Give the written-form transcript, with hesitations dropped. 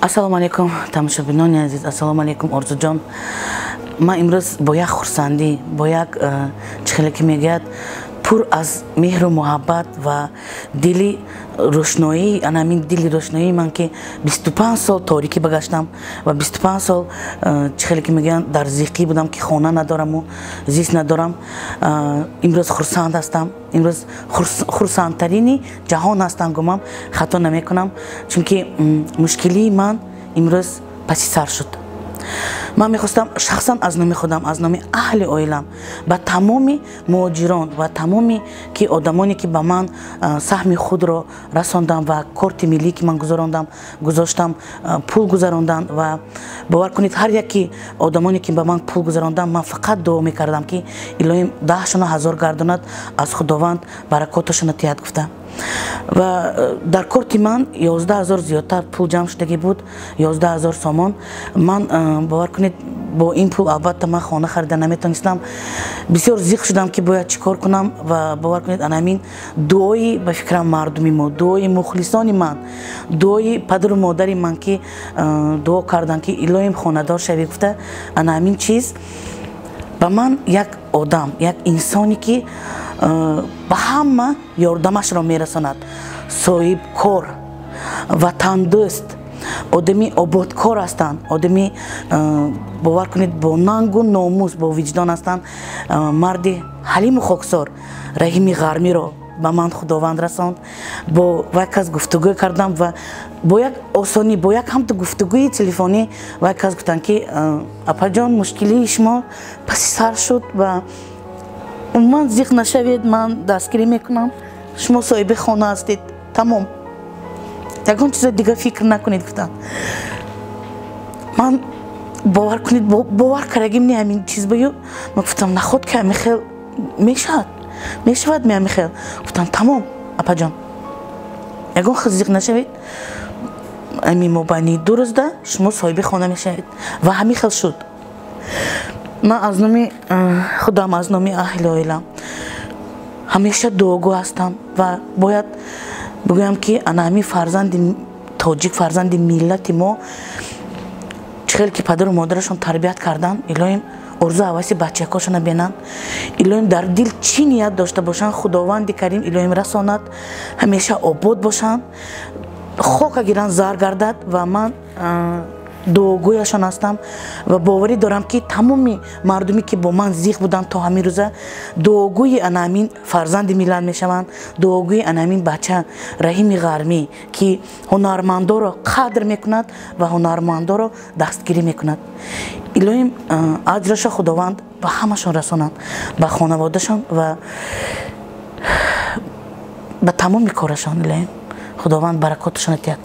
Ассалому алайкум, тамошобинони азиз, ассалому алайкум, Орзуҷон. Ман имрӯз бо як хурсандӣ, бо як чӣ хеле ки мегӯяд, пур аз меҳру муҳаббат ва дили рӯшноӣ, ана ҳамин дили рӯшноии ман, ки 25 сол торикӣ багаштам ва 25 сол, чӣ хеле ки мегӯянд, дар зиқӣ будам, ки хона надораму зист надорам, имрӯз хурсанд ҳастам. Имрӯз хурсандтарини ҷаҳон ҳастам, гумам хато намекунам, чунки мушкилии ман имрӯз паси сар шуд. Ман мехостам шахсан аз номи худам, аз номи аҳли оилам ба тамоми муҳоҷирон ва тамоми ки одамоне, ки ба ман саҳми худро расондам ва корти миллӣ, ки ман гузарондам, гузоштам, пул гузаронданд. Ва бовар кунед, ҳар яки одамоне, ки ба ман пул гузаронданд, ман фақат дуо мекардам, ки илоҳим даҳшона ҳазор гардонад, аз Худованд баракоташона тиҳад гуфта. Ва дар корти ман 11 000 зиёдтар пул ҷамъ шудагӣ буд, 11 000 сомон. Ман, бовар кунед, бо ин пул албатта ман хона харида наметонистам. Бисёр зиқ шудам, ки бояд чӣ кор кунам. Ва бовар кунед, ана ҳамин дуои, ба фикрам, мардуми мо, дуои мухлисони ман, дуои падару модари ман, ки дуо карданд, ки илоҳим хонадор шавӣ гуфта, ана ҳамин чиз ба ман як одам, як инсоне, ки ба ҳама ёрдамашро мерасонад, соҳибкор, ватандӯст, одами ободкор ҳастанд, одами, бовар кунед, бо нангу номус, бо виҷдон ҳастанд, марди ҳалиму хоксор Раҳими Ғармиро ба ман Худованд расонд. Бо вай кас гуфтугӯ кардам ва бо як осонӣ, бо як ҳамту гуфтугӯи телефонӣ вай кас гуфтанд, ки апаҷон, мушкилии шумо паси сар шуд ва умуман зиқ нашавед, ман дастгирӣ мекунам, шумо соҳиби хона ҳастед, тамом, ягон чизо дигар фикр накунед гуфтанд. Ман, бовар кунед, бовар кардагим не ҳамин чиз баю. Ман гуфтам: наход ки ҳамин хел мешавад, мешавад ми ҳамин хел? Гуфтам: тамом, апаҷон, ягон хел зиқ нашавед, ҳамин мобайни 2 рӯзда шумо соҳиби хона мешавед. Ва ҳамин хел шуд. Ман аз номи худам, аз номи аҳли оилам ҳамеша дуогӯ ҳастам ва бояд бигӯям, ки ана ҳамин фарзанди тоҷик, фарзанди миллати мо, чӣ хел ки падару модарашон тарбият карданд, илоҳим орзу ҳаваси бачакошона бинанд, илоҳим дар дил чӣ ният дошта бошанд, Худованди карим илоҳим расонад, ҳамеша обод бошанд, хока гиранд, зар гардад. Ва ман дуогӯяшон ҳастам ва боварӣ дорам, ки тамоми мардуме, ки бо ман зиқ буданд то ҳамин рӯза, дуогӯи ана ҳамин фарзанди миллат мешаванд, дуогӯи ана ҳамин бача Раҳими Ғармӣ, ки ҳунармандоро қадр мекунад ва ҳунармандоро дастгирӣ мекунад. Илоҳим аҷраша Худованд ба ҳамашон расонад, ба хонаводашон ва ба тамоми корашон илоҳим Худованд баракоташона диҳад.